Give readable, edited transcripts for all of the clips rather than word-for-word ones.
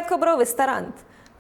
पळयात खबरो विस्तारांत.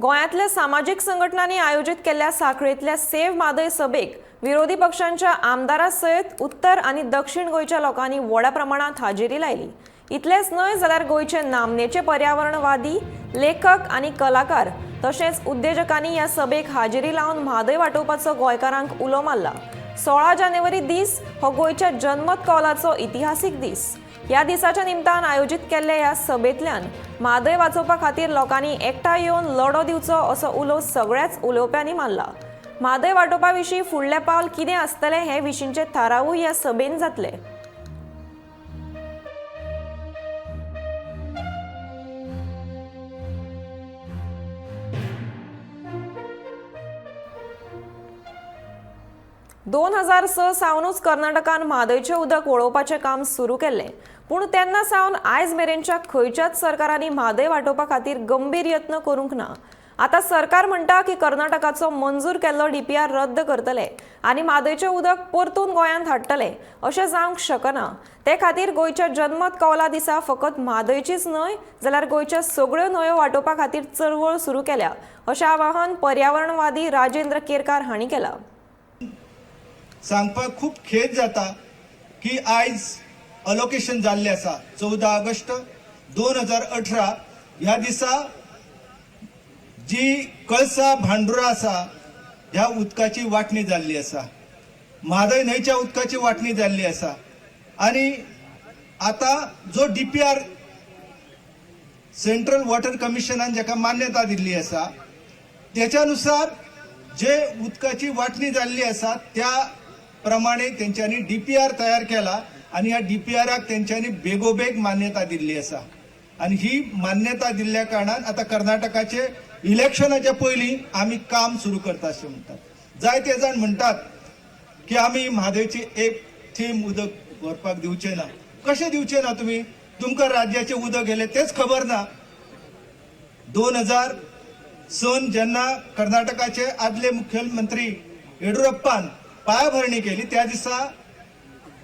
गोंयांतल्या सामाजीक संघटनांनी आयोजीत केल्ल्या सांखळेंतल्या सेव्ह म्हादय सभेक विरोधी पक्षांच्या आमदारा सयत उत्तर आनी दक्षिण गोंयच्या लोकांनी व्हडा प्रमाणांत हाजेरी लायली. इतलेंच न्हय जाल्यार गोंयचे नामनेचे पर्यावरणवादी, लेखक आनी कलाकार तशेंच उद्देजकांनी ह्या सभेक हाजेरी लावन म्हादय वाटोवपाचो गोंयकारांक उलो मारला. 16 जानेवारी दीस हो गोंयच्या जनमत कौलाचो इतिहासीक दीस. ह्या दिसाच्या निमतान आयोजीत केल्ल्या ह्या सभेंतल्यान म्हादय वाचोवपा खातीर लोकांनी एकठांय येवन लढो दिवचो असो उलो सगळ्याच उलोवप्यांनी मारला. म्हादय वाटोवपा विशीं फुडलें पावल कितें आसतलें हे विशींचे थारावूय ह्या सभेन जातले. 2006 सावनूच कर्नाटकान म्हादयचें उदक वळोवपाचें काम सुरू केल्लें, पूण तेन्ना सावन आयज मेरेनच्या खंयच्याच सरकारांनी म्हादय वाटोवपा खातीर गंभीर यत्न करूंक ना. आतां सरकार म्हणटा की कर्नाटकाचो मंजूर केल्लो डीपीआर रद्द करतले आनी म्हादयचें उदक परतून गोंयांत हाडटले. अशें जावंक शकना. ते खातीर गोंयच्या जनमत कौला दिसा फकत म्हादयचीच न्हय जाल्यार गोंयच्या सगळ्यो न्हंयो वाटोवपा खातीर चळवळ सुरू केल्या अशें आवाहन पर्यावरणवादी राजेंद्र केरकार हांणी केलां. सांगपाक खूब खेद जाता की आयज अलोकेशन जाल्लें आसा. 14 ऑगस्ट 2018 ह्या दिसा जी कळसा भांडुरा आसा ह्या उदकाची वांटणी जाल्ली आसा, म्हादय न्हंयच्या उदकाची वांटणी जाल्ली आसा आनी आतां जो डीपीआर सेंट्रल वॉटर कमिशनान जाका मान्यता दिल्ली आसा त्याच्या नुसार जे उदकाची वांटणी जाल्ली आसा त्या प्रमाणे तेंच्यांनी डीपीआर तयार केला आनी ह्या डीपीआराक तेंच्यांनी बेगोबेग मान्यता दिल्ली आसा. आनी ही मान्यता दिल्ल्या कारणान आतां कर्नाटकाचे इलेक्शनाच्या पयलीं आमी काम सुरू करता अशें म्हणटात. जायते जाण म्हणटात की आमी म्हादयची एक थेंब उदक व्हरपाक दिवचे ना. कशें दिवचे ना तुमी? तुमकां राज्याचें उदक गेलें तेंच खबर ना. 2000 सन जेन्ना कर्नाटकाचे आदले मुख्यमंत्री येडियुरप्पान पायाभरणी केली त्या दिसा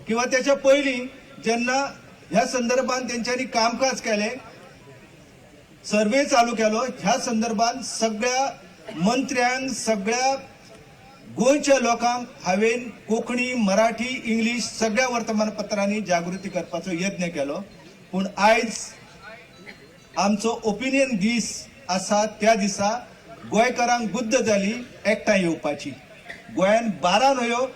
किंवा त्याच्या पयलीं जेन्ना ह्या संदर्भात तेंच्यांनी कामकाज केलें, सर्वे चालू केलो, ह्या संदर्भात सगळ्या मंत्र्यांक, सगळ्या गोंयच्या लोकांक हांवें कोंकणी, मराठी, इंग्लीश सगळ्या वर्तमानपत्रांनी जागृती करपाचो यत्न केलो. पूण आयज आमचो ओपिनियन दीस आसा त्या दिसा गोंयकारांक बुद्द जाली एकठांय येवपाची. गोंयान 12 न्हंयो,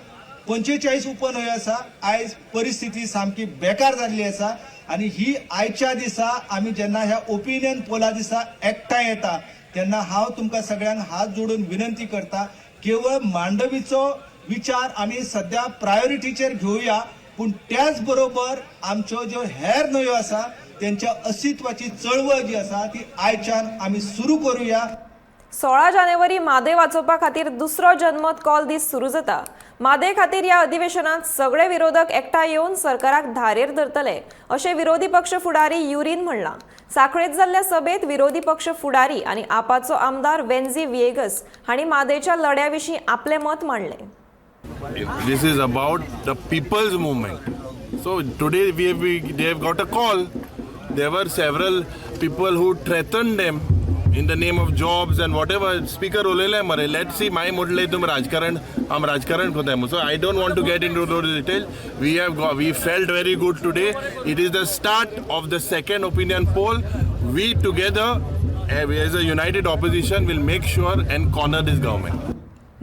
45 उपन्हंयो आसा. आयज परिस्थिती सामकी बेकार जाल्ली आसा आनी ही आयच्या दिसा आमी जेन्ना ह्या ओपिनियन पोला दिसा एकठांय येता तेन्ना हांव तुमकां सगळ्यांक हात जोडून विनंती करता, केवळ मांडवीचो विचार आमी सद्या प्रायोरिटीचेर घेवया, पूण त्याच बरोबर आमच्यो ज्यो हेर न्हंयो आसा तेंच्या अस्तित्वाची चळवळ जी आसा ती आयच्यान आमी सुरू करुया. 16 जानेवारी म्हादय वाचोवपा खातीर दुसरो जनमत कौल दीस सुरू जाता. म्हादय खातीर ह्या अधिवेशनात सगळे विरोधक एकठांय येवन सरकाराक धारेर धरतले अशें विरोधी पक्ष फुडारी युरीन म्हणलां. सांखळेंत जाल्ल्या सभेत विरोधी पक्ष फुडारी आनी आपाचो आमदार वेन्झी व्हिएगस हांणी म्हादयच्या लढ्या विशीं आपलें मत मांडलें. This is about the people's movement. So today they have got a call. There were several people who threatened them in the name of jobs and whatever. Speaker उलयले मरे. Let's see. My म्हटले तुमी राजकारण, आम राजकारण करताय. So I don't want to get into those details. We felt very good today. It is the start of the second opinion poll. We together as a united opposition will make sure and corner this government.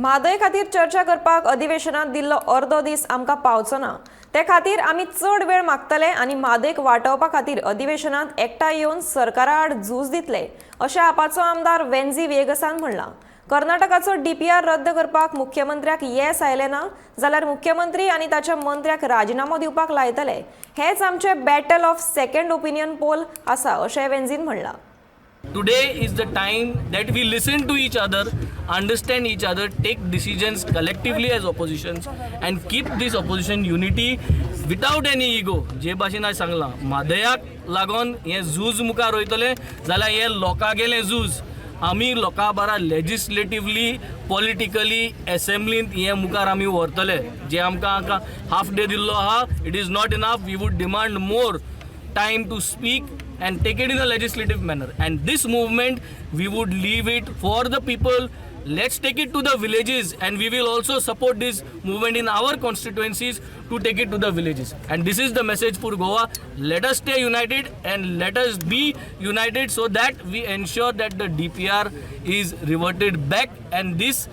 Mhadei खातीर चर्चा करपाक अधिवेशनात दिल्लो अर्दो दीस आमकां पावचो ना. ते खातीर आमी चड वेळ मागतले आनी म्हादयक वाटोवपा खातीर अधिवेशनात एकठांय येवन सरकारा आड झूज दितले अशें आपाचो आमदार वेन्झी व्हिएगसान म्हणलां. कर्नाटकाचो डीपीआर रद्द करपाक मुख्यमंत्र्याक येस आयलें ना जाल्यार मुख्यमंत्री आनी ताच्या मंत्र्याक राजिनामो दिवपाक लायतले. हेच आमचे battle of second opinion poll आसा अशें वेन्झीन म्हणलां. Today is the time that we listen to each other, understand each other, take decisions collectively as oppositions and keep this opposition unity without any ego. जे भाशेन हांवें सांगलां, म्हादयाक लागून हें झूज मुखार वयतलें जाल्यार हें लोकांगेलें झूज आमी लोकां बारा लेजिस्लेटिवली, पॉलिटिकली एसेंब्लींत हें मुखार आमी व्हरतले. जे आमकां हाफ डे दिल्लो आहा, it is not enough. We would demand more time to speak and take it in a legislative manner. And this movement, we would leave it for the people. Let's take it to the villages, and we will also support this movement in our constituencies to take it to the villages. And this is the message for Goa. Let us stay united and let us be united so that we ensure that the DPR is reverted back, and this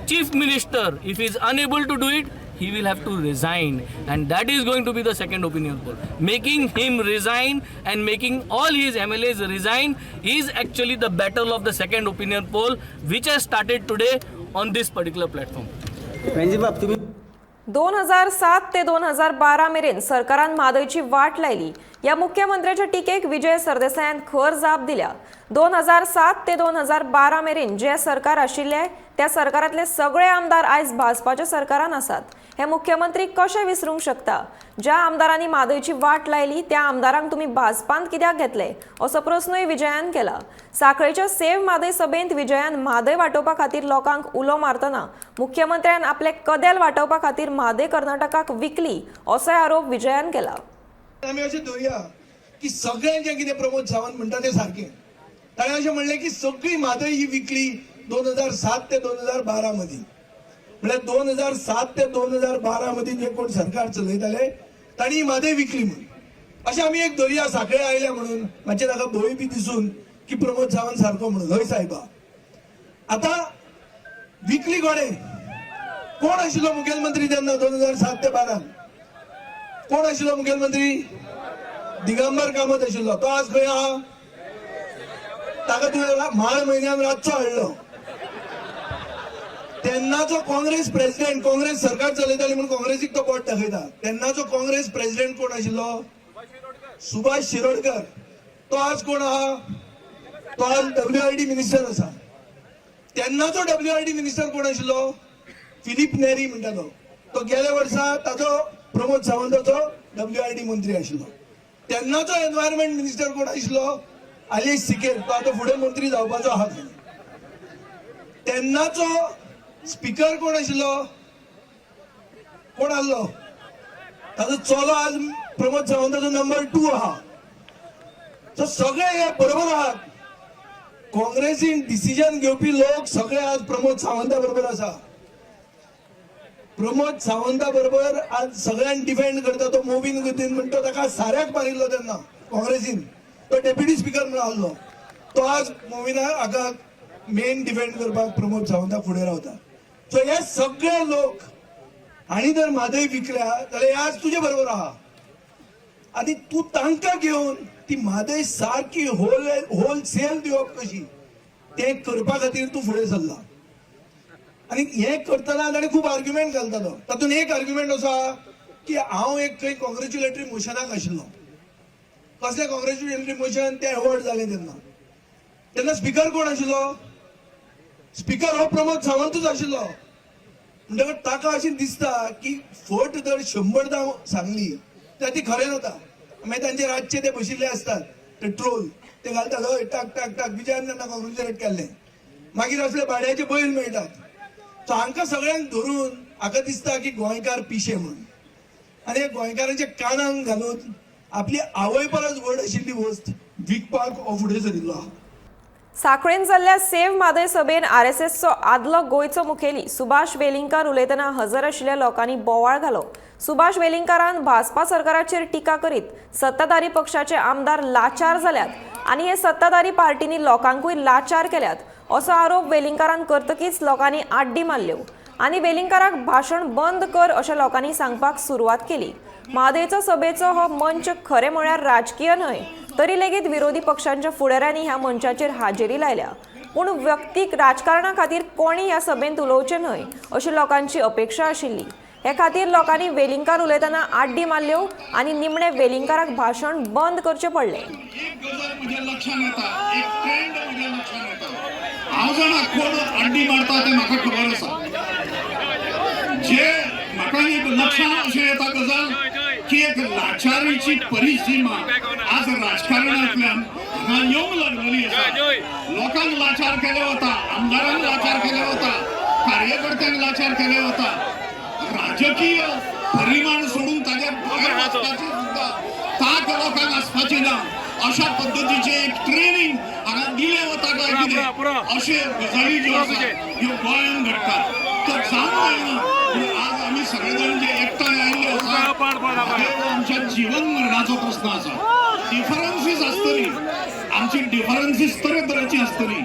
chief minister, if he is unable to do it, he will have to resign, and that is going to be the second opinion poll. Making him resign and making all his MLAs resign is actually the battle of the second opinion poll, which has started today on this particular platform. Venzy तुम्ही 2007 ते 2012 मेरेन सरकारान म्हादयची वाट लायली. ह्या मुख्यमंत्र्याच्या टिकेक विजय सरदेसायान खर जाप दिल्या. 2007 ते 2012 मेरेन जे सरकार आशिल्ले त्या सरकारांतले सगळे आमदार आयज भाजपाच्या सरकारान आसात. हे मुख्यमंत्री कशे विसरूंक शकता? ज्या आमदारांनी म्हादयची वाट लायली त्या आमदारांक तुमी भाजपांत कित्याक घेतले असो प्रस्नूय विजयान केला. साखळेच्या सेव्ह म्हादय सभेंत विजयान म्हादय वाटोवपा खातीर लोकांक उलो मारतना मुख्यमंत्र्यान आपले कदेल वाटोवपा खातीर म्हादय कर्नाटकाक विकली असोय आरोप विजयान केला. आमी अशें धरुया की सगळ्यांचें कितें प्रमोद सावंत म्हणटा तें सारकें. ताणें अशें म्हणलें की सगळी म्हादय ही विकली 2007 ते 2012 मदीं. म्हळ्यार 2007 ते 2012 मदीं जे कोण सरकार चलयताले तांणी ही म्हादय विकली म्हणून. अशें आमी एक धरुया, साखळे आयल्या म्हणून मातशें ताका भंय बी दिसून की प्रमोद सावंत सारको म्हणून. हय सायबा, आतां विकली कोणें? कोण आशिल्लो मुखेलमंत्री तेन्ना 2007 ते 12? कोण आशिल्लो मुखेलमंत्री? दिगंबर कामत आशिल्लो. तो आज खंय आहा? ताका तुवें माळ म्हयन्यान रातचो हाडलो. तेन्नाचो काँग्रेस प्रेसिडेंट, काँग्रेस सरकार चलयताली म्हणून काँग्रेसीक तो बोट दाखयता. तेन्नाचो काँग्रेस प्रेसिडेंट कोण आशिल्लो? सुभाष शिरोडकर. तो आज कोण आहा? तो आज WRD minister आसा. तेन्नाचो WRD minister कोण आशिल्लो? फिलीप नेरी म्हणटा तो. तो गेल्या वर्सा ताचो प्रमोद सावंताचो WRD मंत्री आशिल्लो. तेन्नाचो एनवायरमेंट मिनिस्टर कोण आशिल्लो? आलेश सिकेर. तो आतां फुडें मंत्री जावपाचो आहा. तेन्नाचो स्पिकर कोण आशिल्लो? कोण आसलो? ताजो चलो आज प्रमोद सावंताचो नंबर 2 आहा. सो सगळे हे बरोबर आहात. काँग्रेसीन डिसिजन घेवपी लोक सगळे आज प्रमोद सावंता बरोबर आसा. प्रमोद सावंता बरोबर आज सगळ्यांक डिफेंड करता तो मोविन गुदिन म्हणटा, ताका साऱ्याक मारिल्लो तेन्ना काँग्रेसीन. तो डेप्युटी स्पिकर म्हणून आसलो. तो आज मोविना हाका मेन डिफेंड करपाक प्रमोद सावंता फुडें रावता. सो हे सगळे लोक हांणी जर म्हादय विकल्या जाल्यार हे आज तुजे बरोबर आहा. आनी तूं तांकां घेवन ती म्हादय सारकी होलसेल दिवप कशी तें करपा खातीर तूं फुडें सरला. आनी हें करतना ताणें खूब आर्ग्युमेंट घालता तो. तातूंत एक आर्ग्युमेंट असो आहा की हांव एक खंय कॉंग्रेच्युलेटरी मोशनाक आशिल्लो. कसलें कॉंग्रेच्युलेटरी मोशन? तें अवॉर्ड जालें तेन्ना. तेन्ना स्पिकर कोण आशिल्लो? स्पिकर हो प्रमोद सावंतूच आशिल्लो. म्हणटकच ताका अशें दिसता की फट जर 100 सांगली तर ती खरें जाता. मागीर तांचे रातचे ते बशिल्ले आसतात ते ट्रोल ते घालतात, हय टाक टाक टाक विजयान तेन्ना कॉंग्रेच्युलेट केल्लें. मागीर असले भाड्याचे बैल मेळटात. सो हांकां सगळ्यांक धरून हाका दिसता की गोंयकार पिशे म्हणून. आनी गोंयकारांच्या कानाक घालून आपली आवय परस व्हड आशिल्ली वस्त विकपाक हो फुडें सरिल्लो आहा. साखळेन जाल्ल्या सेव्ह म्हादय सभेन आरएसएसचो आदलो गोंयचो मुखेली सुभाष वेलिंगकार उलयतना हजर आशिल्ल्या लोकांनी बोवाळ घालो. सुभाष वेलिंगकारान भाजपा सरकाराचेर टिका करीत सत्ताधारी पक्षाचे आमदार लाचार जाल्यात आनी हे सत्ताधारी पार्टींनी लोकांकूय लाचार केल्यात असो आरोप वेलिंगकारान करतकीच लोकांनी आड्डी मारल्यो आनी वेलिंगकाराक भाशण बंद कर अशें लोकांनी सांगपाक सुरवात केली. म्हादयचो सभेचो हो मंच खरें म्हळ्यार राजकीय न्हय तरी लेगीत विरोधी पक्षांच्या फुडाऱ्यांनी ह्या मंचाचेर हाजेरी लायल्या. पूण व्यक्तीक राजकारणा खातीर कोणी ह्या सभेंत उलोवचें न्हय अशी लोकांची अपेक्षा आशिल्ली. हे खातीर लोकांनी वेलिंगकार उलयतना आड्डी मारल्यो आनी निमणे वेलिंगकाराक भाशण बंद करचें पडलें. एक गजाल म्हज्या लक्षांत येता, एक ट्रेंड म्हज्या लक्षांत येता. हांव जाणा कोण आड्डी मारता तें म्हाका खबर आसा. जे म्हाका एक लक्षांत अशें येता गजाल की एक लाचारीची परिसीमा आज राजकारणांतल्यान हांगा येवंक लागलेली आसा. लोकांक लाचार केले वता, आमदारांक लाचार केले वता, कार्यकर्त्यांक लाचार केले वता. राजकीय परिमाण सोडून ताज्या भायर वचपाची सुद्दां ताक लोकांक आसपाची ना. अशा पद्दतीचें एक ट्रेनिंग हांगा दिलें वता काय कितें, अशे गजाली ज्यो आसा ह्यो गोंयांत घडटात. तर जावंक जायना पूण आज आमी सगळे जाण जे एकठांय आयिल्ले आसा, हो आमच्या जीवन मरणाचो प्रस्न आसा. डिफरन्सीस आसतली, आमची डिफरन्सीस तरेतरेची आसतली.